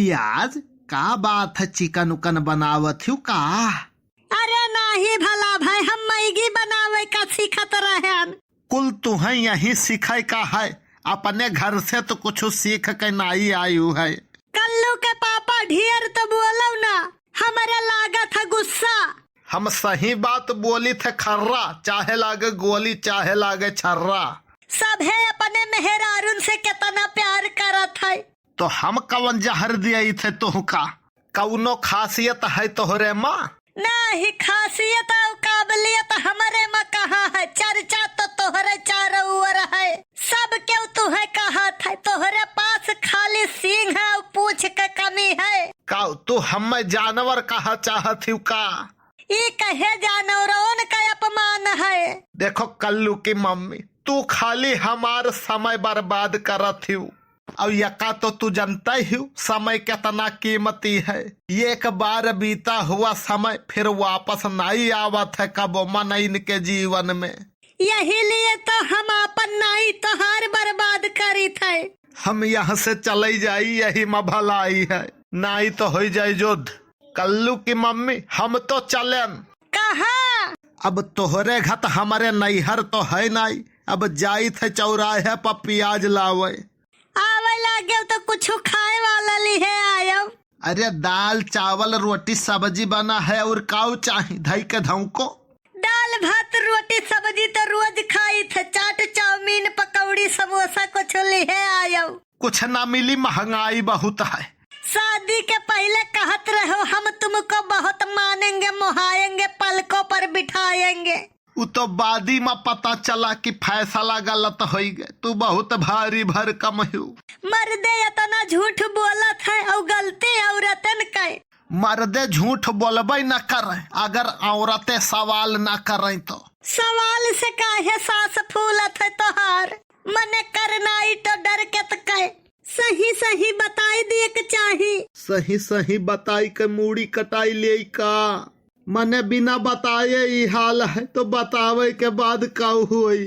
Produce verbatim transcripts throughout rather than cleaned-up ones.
प्याज, का बात है, चिकन उकन बनावत हिउ का? अरे नाही भला भाई, हम मैगी बनावे का सीखत रहन। कुल तुहैं यही सीखे का है, अपने घर से तो कुछ सीख के नाई आयु है। कल्लू के पापा ढेर तो बोलौ ना, हमरे लागत है गुस्सा। हम सही बात बोली थे खर्रा, चाहे लागे गोली चाहे लागे छर्रा। सभे अपने मेहरारून से केतना प्यार करत है। तो हम कवन जहर दियाई थे तोहका? कौनो खासियत है तोहरे मा? नाही, खासियत अउ काबिलियत हमरे मा कहाँ है? चर्चा तो तोहरे चारों ओर है, सब केहू तुहे कहत है। तोहरे पास खाली सींग है अउ पूछ के कमी है। का तू हमें जानवर कहा चाहत हिउ का? ई कहे जानवरन का अपमान है। देखो कल्लू की मम्मी, तू खाली हमार समय बर्बाद करत हिउ। अउ यका तो तू जनता ही, समय केतना कीमती है। एक बार बीता हुआ समय फिर वापस नाई आवत है कबो मनइन के जीवन में। यही लिए तो हम आपन नाई तोहार बर्बाद करित है। हम यहाँ से चले जाई, यही मा भलाई है, नाई तो होइ जाई युद्ध। कल्लू की मम्मी, हम तो चलेन। कहाँ? अब तोहरे घत हमरे नैहर तो है नाई, अब जाइत है चौराहे पर प्याज लावे। आवे लागे तो कुछ खाए वाला लिहे आयब। अरे दाल, चावल, रोटी, सब्जी बना है और काऊ चाही धई के धौको। दाल, भात, रोटी, सब्जी तो रोज खाई थे, चाट, चाउमीन, पकौड़ी, समोसा कुछ लिहे आयब। कुछ ना मिली, महंगाई बहुत है। शादी के पहिले कहत रहो, हम तुमको बहुत मानेंगे, मोहाएंगे, पलकों पर बिठाएंगे। उ तो बादी मा पता चला कि फैसला गलत होइ गए। तू बहुत भारी भरकम हू। मर्दे इतना झूठ बोलत है और गलती औरतन के। मर्दे झूठ बोलबे न करे, अगर औरतें सवाल न करें तो। सवाल से काहे सांस फूलत है तोहार? मने करनाई तो डर के त के। सही सही बताई दिए के चाही। सही सही बताई के मूड़ी कटाई लेई का? मने बिना बताए ई हाल है तो बतावे के बाद का होई?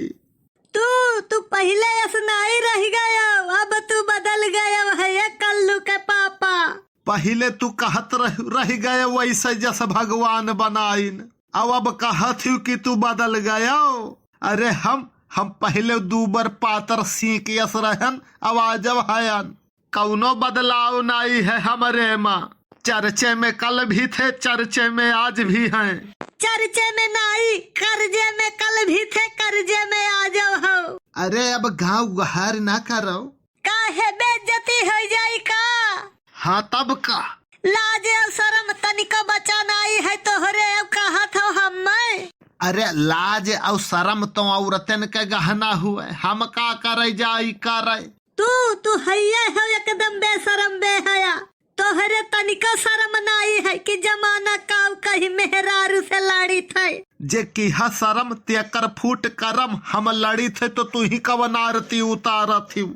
तू, तू पहिले अस नाई रह गयो, अब तू बदल गयो है ये कल्लू के पापा। पहिले तू कहत रह, रह गए वैसे जस भगवान बनाइन, अब, अब कहत हूँ कि तू बदल गयो। अरे हम, हम पहिले दूबर पातर सींक यस रहन, अब आजब हयन। कौनो बदलाव नाई है हमरे मा। चर्चे में कल भी थे, चर्चे में आज भी हैं। चर्चे में नाई, कर्जे में कल भी थे, कर्जे में आजब हो। अरे अब गाँव गुहार ना करो। काहे बेइज्जती हो जाई का? हाँ तब का? लाज और शरम तनिको बचा नाई है तोहरे, अब कहत हो हम्मे। अरे लाज और शरम तो औरतन के गहना हुए, हम का करे जाई करे। तू, तू हइये हो एकदम बेशरम बेहया। तोहरे तनिको शरम नाई है कि जमाना काऊ कही मेहरारू से लड़ित है। जे किहा शरम तेकर फूट करम, हम लड़ित है तो तू ही कवन आरती उतारत हिउ।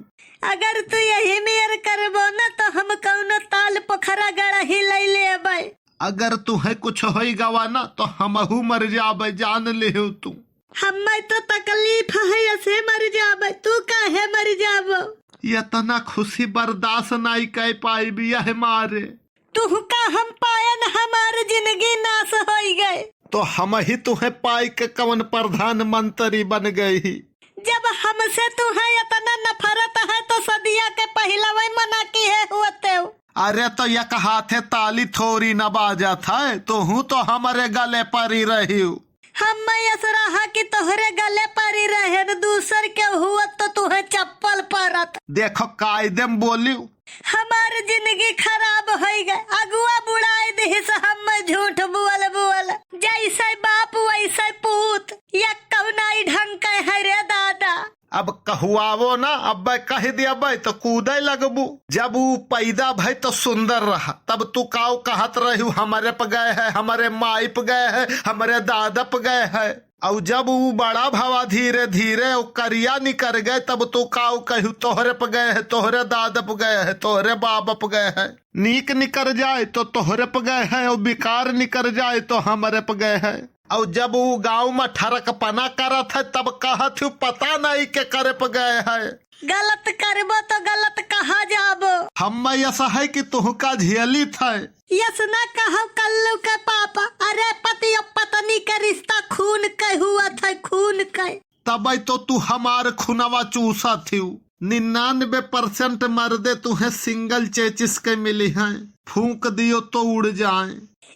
अगर तू यही मेर करबो न तो हम कौनो ताल पोखरा गड़ही ले लेबै। अगर तुहे कुछ होई गवा न तो हमहू मर जाबै, जान लेहु तू। हम्मे तो तकलीफ है, ऐसे मर जाबे, तू काहे मर जाबो? इतना खुशी बर्दाश्त नाई कर पाइबी यह मारे। तुहका हम पायन, हमार जिंदगी नाश होई गए। तो हम ही तुहे पाई के कवन प्रधानमंत्री बन गई ही? जब हमसे तुहे इतना नफरत है तो सदिया के पहिलवे मना किहे हुअते हो। अरे तो एक हाथे ताली थोड़ी न बाजत है, तुहू तो हमरे गले परी रही। हम यस रहा कि तोहरे गले परी रहे न, दूसर के हुअत तो तुहे चप्पल परत। देखो कायदे में बोलियो। हमार जिंदगी खराब होई गए, अगुआ बुड़ाई दिहिस हम झूठ बोल बोल। जैसे बाप वैसे पूत, या कौनाई ढंग के है रे दादा। अब कहुआवो ना, अब कह दियाबै तो कूदे लगबू। जब ऊ पैदा भई तो सुंदर रहा, तब तू काऊ कहत रहू, "हमरे प गए है, हमरे माई प गए है, हमरे दादा प गए है।" और जब ऊ बड़ा भवा धीरे धीरे ऊ करिया निकर गए, तब तू काऊ कहू, "तोहरे प गए है, तोहरे दादा प गए है, तोहरे बाबा प गए है।" नीक निकर जाए तो तोहरे प गए है, और बेकार निकर जाए तो हमरे प गए है। और जब ऊ गाँव में ठरकपना करत है, तब कहत हूँ, "पता नहीं के करे प गए है।" गलत करबो तो गलत कहा जाबो। अम्मा यस है कि तुहका झेली थे। यस ना कहो कल्लू के पापा, अरे पति और पत्नी के रिश्ता खून के हुआ थे, खून के। तबै तो तू हमार खुनवा चूसा थिउ। निन्यानवे परसेंट मर्दे तुहें सिंगल चेचिस के मिली हैं, फूंक दियो तो उड़ जाए।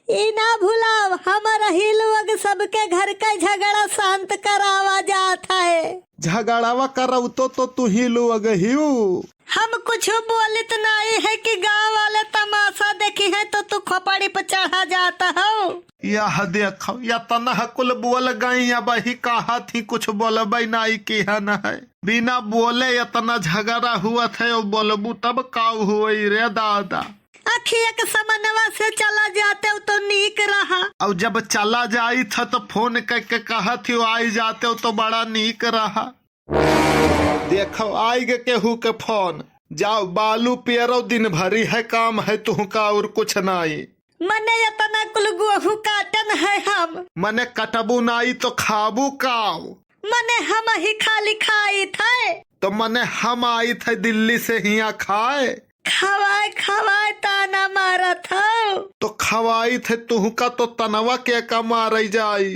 ई ना भुलाव, हमर ही लोग सबके घर का झगड़ा शांत करावा जात है। झगड़ावा करवतो तो तू ही लोग हिउ। हम कुछ बोलित नाई है कि गांव वाले तमाशा देखी है तो तू खोपड़ी पर चढ़ा जाता हो। यह देखो, या तनह कुल बोल गई, अब ही कहा थी कुछ बोलबे नाई की है न है। बिना बोले इतना झगड़ा हुआ थे, बोलबू तब काउ हुई रे दादा। अखिया के समनवा से चला जाते तो नीक रहा। और जब चला जाई था तो फोन करके कहा थी आई जाते तो बड़ा नीक रहा। देखो आई गे केहू के फोन। जाओ बालू पेरो, दिन भरी है काम है तुहका और कुछ नाई। मने इतना कुल गोहूं काटन है हम। मने कटबू नाई तो खाबू काव? मने हम ही खाली खाई थे। तो मने हम आई थे दिल्ली से हिया खाए। खवाए खवाए ताना मारत हो। तो खवाई थे तुहका तो तनवा के का मारे जाई।